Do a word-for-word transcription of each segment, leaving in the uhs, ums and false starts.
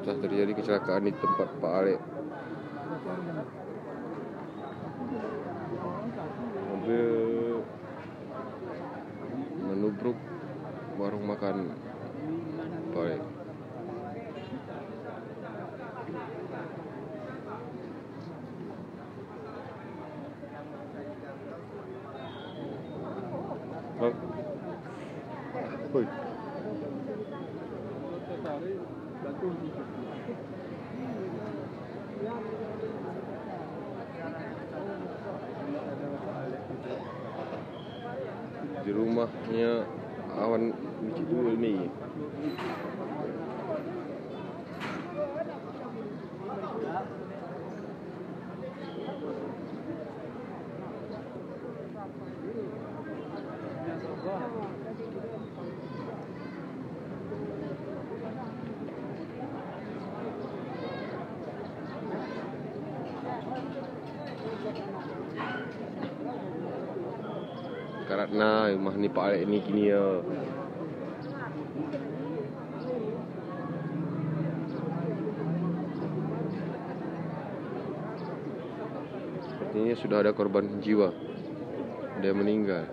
Telah terjadi kecelakaan di tempat Pak Alek. Mobil menubruk warung makan Pak Alek. Di rumahnya awan misi dua ini. Karatna umah ni Pak Alek ni kini ya. Sepertinya sudah ada korban jiwa. Ada yang meninggal.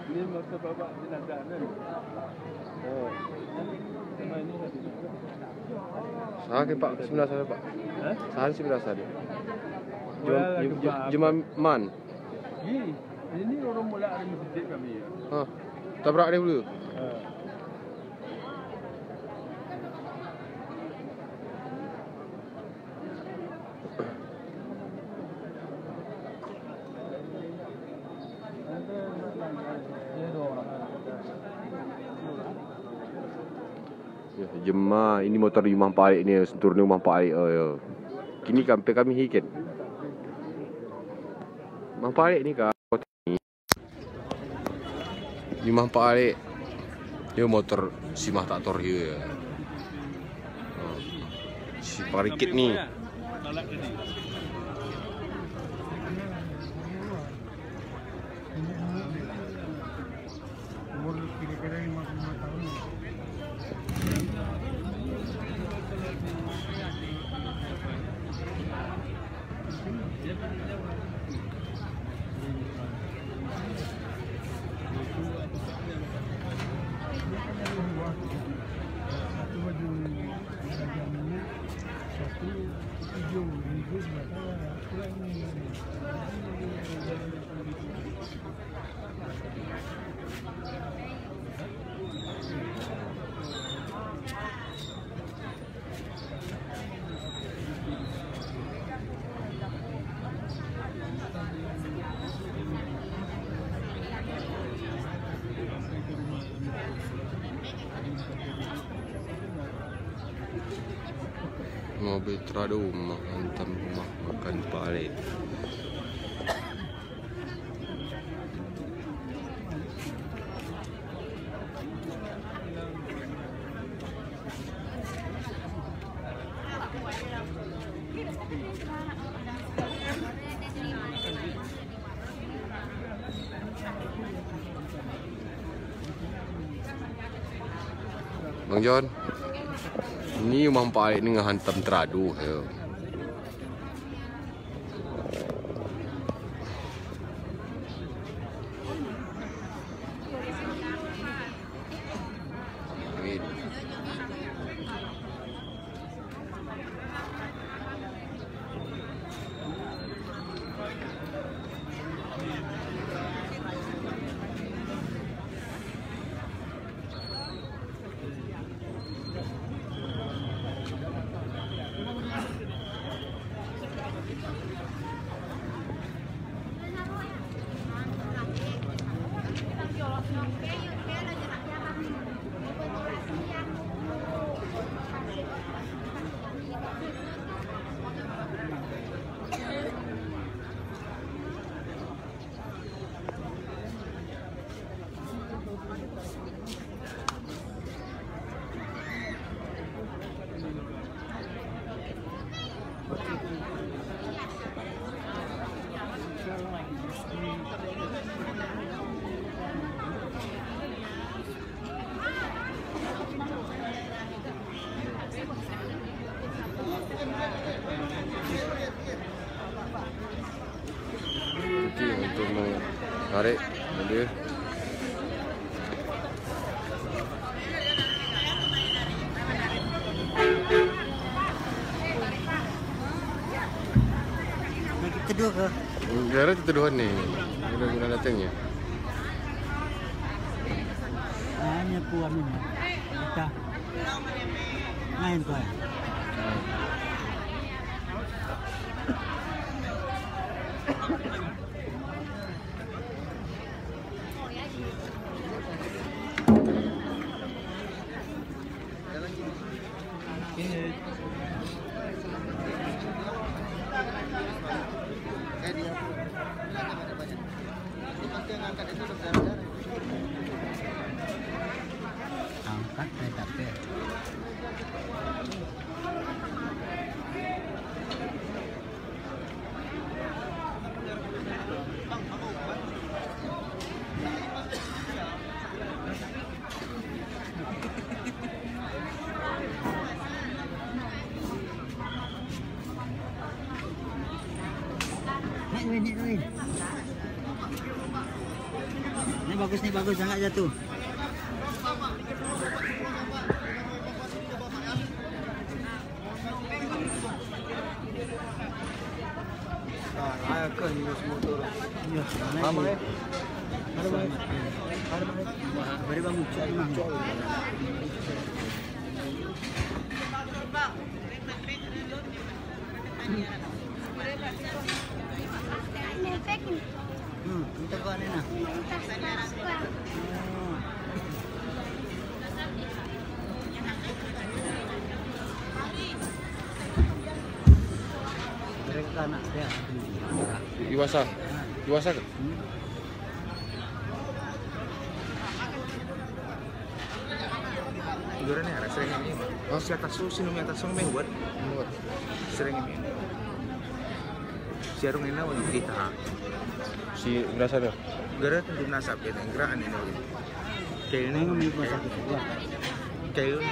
Ini motor bapak jenazah, kan? Oh. Sama ini satu. Saha ke, Pak? Sebelah sana, Pak. Hah? Saha sebelah sana. Jum-, jum-, jum-, Jumaman. Ini, ini orang mula ada masjid kami, ya. Hah. Tabrak dia dulu. Ha. Ya, jema, ini motor di umah Pak Alek ni, sentur ni umah Pak Alek, oh, ya. Kini kampe kami hiken. Umah Pak Alek ni ka. Imah Pak Alek. Yo, motor si mah tak tor yo ya. Oh. Si parikit ni. Umur kira-kira lima puluh lima tahun. Mau beli teradu rumah, antam rumah makan Pak Alek. Bang John. Ini umah Mpok Alek ini ngehantam teradu, ya. Oke, untuk menarik mobil. Kedua ke? Gara teduhan ni. Guna-guna datang ya. Hanya ku amin. Kita. Main ko. Angkat kereta api. Naik, Win, naik, Win. Ini bagus, ini bagus, jangan jatuh. Hmm, ito ko ano na. Iwasa. Iwasa ka? Hmm. Gara ne ara sering ini. Hah? Si atas so, si numi atas so, me buat. Buat. Sering ini. Si arung ini, wajib kita. Si berasa tuh? Gara tentu nasa, beta, gara ini, wajib. Kayak ini, kayak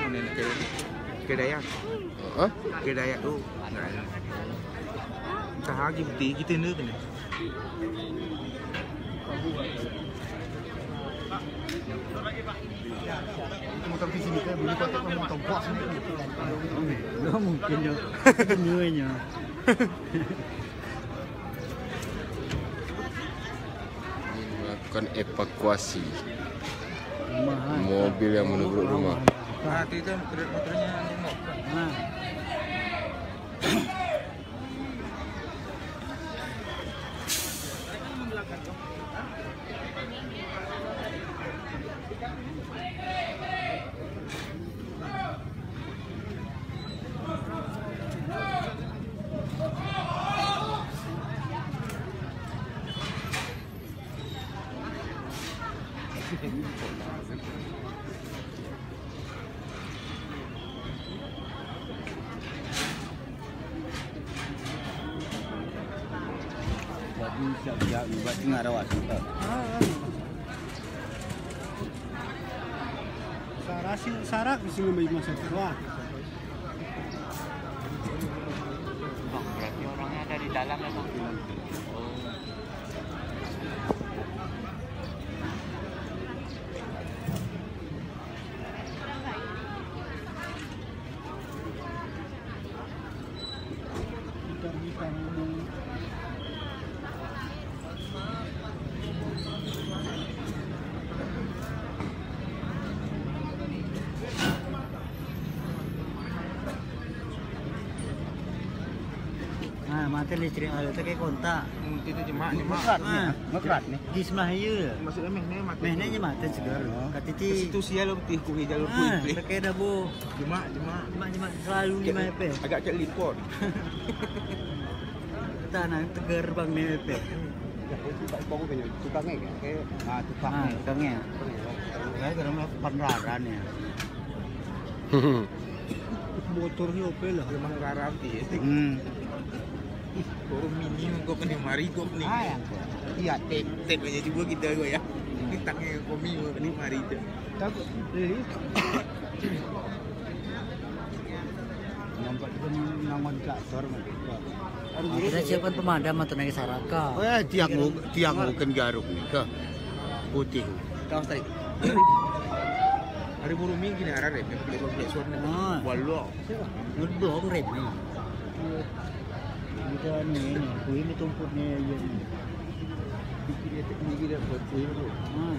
ini, kayak ini. Kayak daya. Hah? Kayak daya tuh. Nah. Taha gitu, gitu ini, gitu. Motor di sini kayak bunyi kotak motor bos ini. Nggak mungkin ya. Semuanya. Ini melakukan evakuasi mobil yang menabrak rumah. Nah, itu, itu motor-, motornya ini, Mbok. Nah. Waduh, siap-siap, buat tengah rawat. Hasil sarak di sini, Bang, berarti orangnya ada di dalam ya, Bang? Oh. Ah, mati listrik, ah, itu kayak kontak. Hmm, itu jemak, jemak. Ngekerat, ah, ngekerat nih. Di sebelah iya. Maksudnya meh nih mati. Meh nih mati segar. Oh. Kata ti. Ke situ sia lo putih kuhi jalur kuhi. Ah, pakai dabu. Jemak, jemak. Jemak, jemak. Selalu lima E P. Agak kayak lipot. Tanah tegar bang nih E P. Ya, itu Pak Ipong kayaknya. Tukangnya, kayak, ah, tukangnya. Ah, tukangnya. Kayak dalam pandaran ya. Motornya oke lah. Memang garanti ya. Hmm. Turun mini kok kena mari kok nih. Ah, ya. Iya, tep, tep aja juga kita gua ya. Hmm. Kita nge komi kok kena mari itu. Takut, eh. Nampak itu nangon traktor, Mas. Kita siapkan pemadam atau naik saraka. Eh, tiang, tiang bukan garuk nih, ke putih. Tahu, Stay. Hari buru minggi nih, arah rem, yang pelik-pelik suara nih. Ah. Walau. Ngeblok rem nih. Kita nih, ini, kuwi ini tumputnya, ya, ini. Pikir ya, teknik dia buat kuwi, Bu. Ah.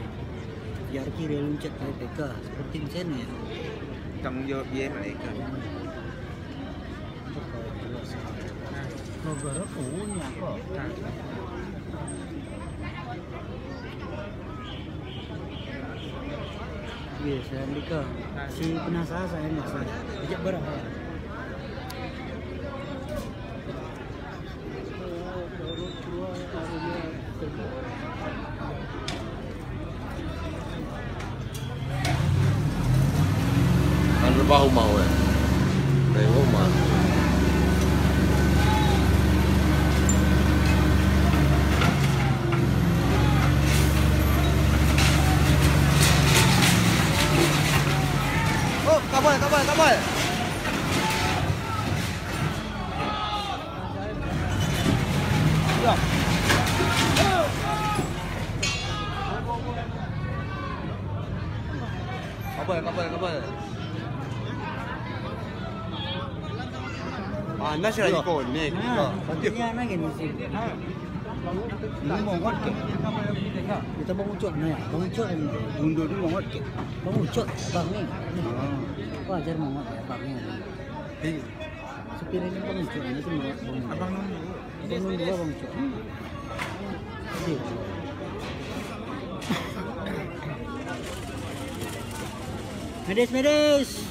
Biar kiri luncet kayak T K, seperti di sini, ya. Tanggung jawab dia, mereka. Negara punya kok. Iya, saya nikah. Si penasaran saya nih, saya. Ajak bareng. Kan rebahu mau ya. Rebahu mau. Oh, kabal, kabal, kabal. Kapal, kapal, kapal. Panas ya, ikonek. Nah, iya, nah, gini sih. Ini mongot ke? Kita Bang Ucok, nah, Bang Ucok ini. Mundur dulu, mongot ke? Bang Ucok, Bang ini. Ah. Wajar mongot ya, Bang ini. Iya. Supir ini Bang Ucok, ini tuh Bang Ucok. Abang nunggu. Abang nunggu, Bang Ucok. Iya. Medis, medis.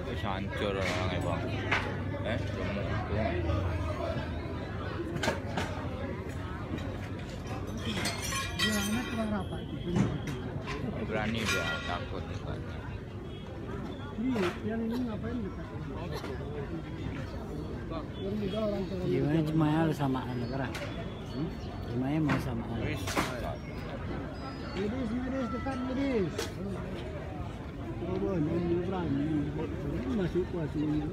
Wis ancur orangnya, Bang. Eh, remuk tuh. Berani dia, takut dia. Iya, cuma ya lu samaan, ya, Kak. Hmm? Cuma ya mau samaan. Medis, medis, dekat medis. Oh, ini berani. Masuk kuat ini.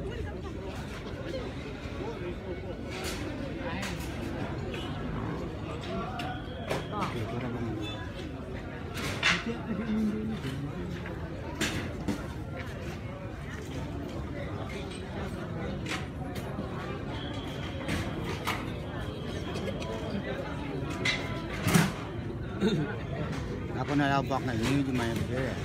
Oke, kurang. Ako na lang bak na ini, di mayan ko ya.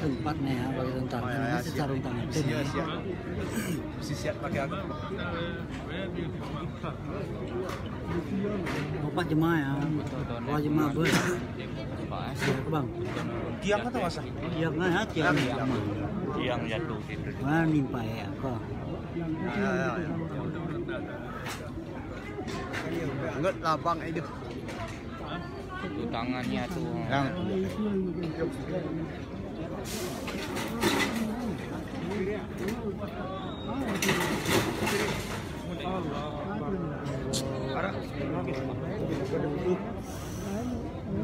Tempat ne ya, bagi tentang ini, sarung tangan. Siap, siap. Siap pakai aku. Opat jemaah ya. Opat jemaah bos. Siap, Bang. Tiang atau masa? Tiang ya, tiang. Tiang jatuh itu. Wah, nimpa ya, kok. Ya, ya, ya. Nget labang itu. Tuh tangannya tuh. Yang.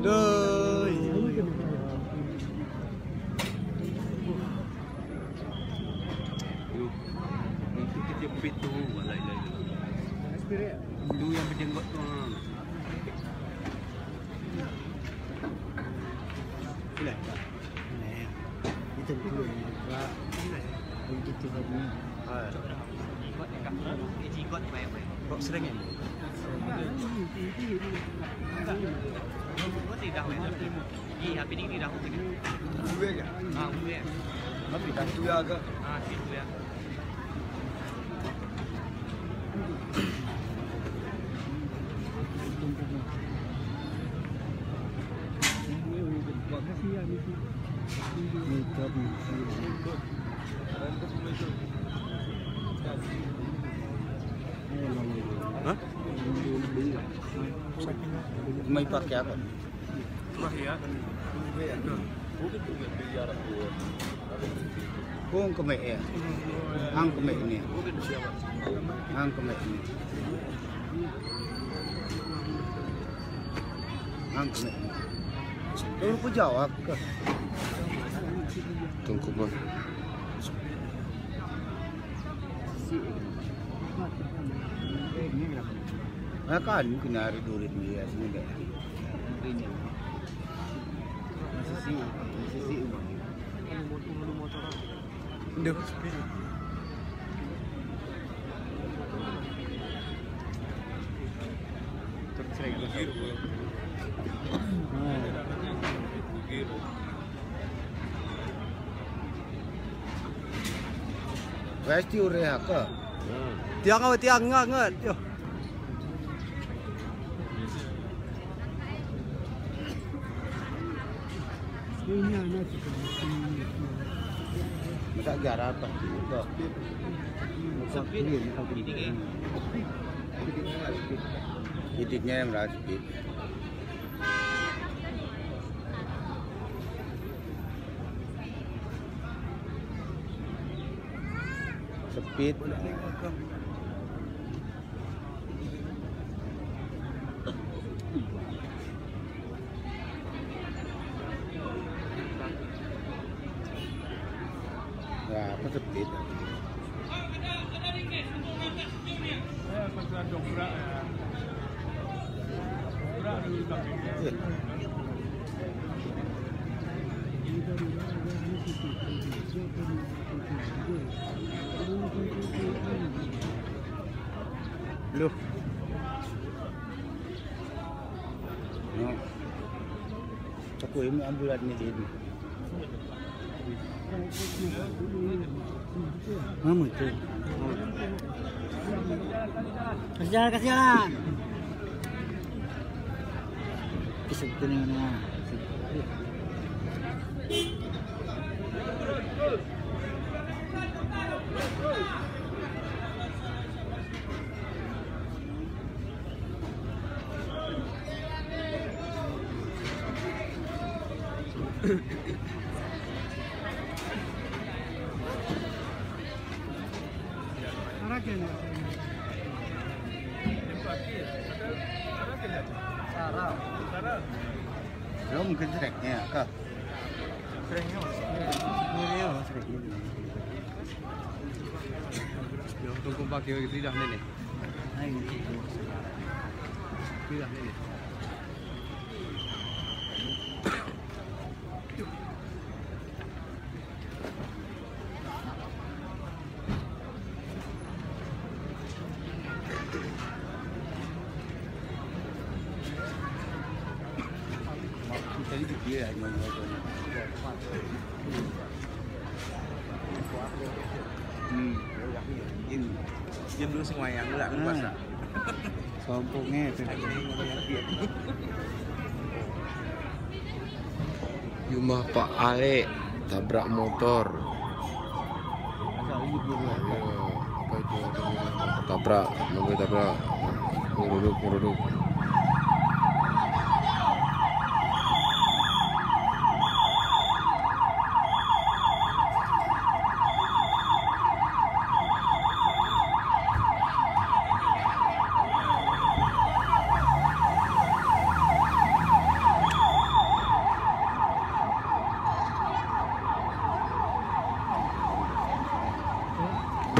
Duh. Itu kejepit tuh, la ilaha illallah. Itu yang berjenggot tuh. Sila. Itu betul. Itu tuh. Kok sering ya? Enggak. Enggak. Iya, tapi ini tidak aku punya. Gue ya? Ah, gue ya. Tapi kan gue agak. Ah, situ ya. Hah? May pakiyakan. Kung kami ya, ang kami ini, ang kami ini, ang kami ini. Tunggu, Bang. Nah, kan, kena ada durit dia sini, Bang. Sisi, sisi. Ndew. Pasti udah ya, Kak. Tiang apa, tiang? Nggak, nggak. Yo. Masa garapan gitu. Sepit. Titiknya yang merah sepit. Sepit. Ya, apa sepit? Loh. No. Aku ini ambulan ini. Mamu itu. Kasihan, kasihan. Kisah kuning ini. Sarap. Belum ke treknya, ke? Treknya, Mas. Ini, ini, Mas, treknya. Yo, tunggu pakai, kita dah ini. Nah, ini. Kita dah ini. Hmm. Jam, jam dua setengah yang nggak puasa. Sompong ngepet. Jumah Pak Ale tabrak motor. Tabrak, mobil tabrak. Ngeruduk, ngeruduk.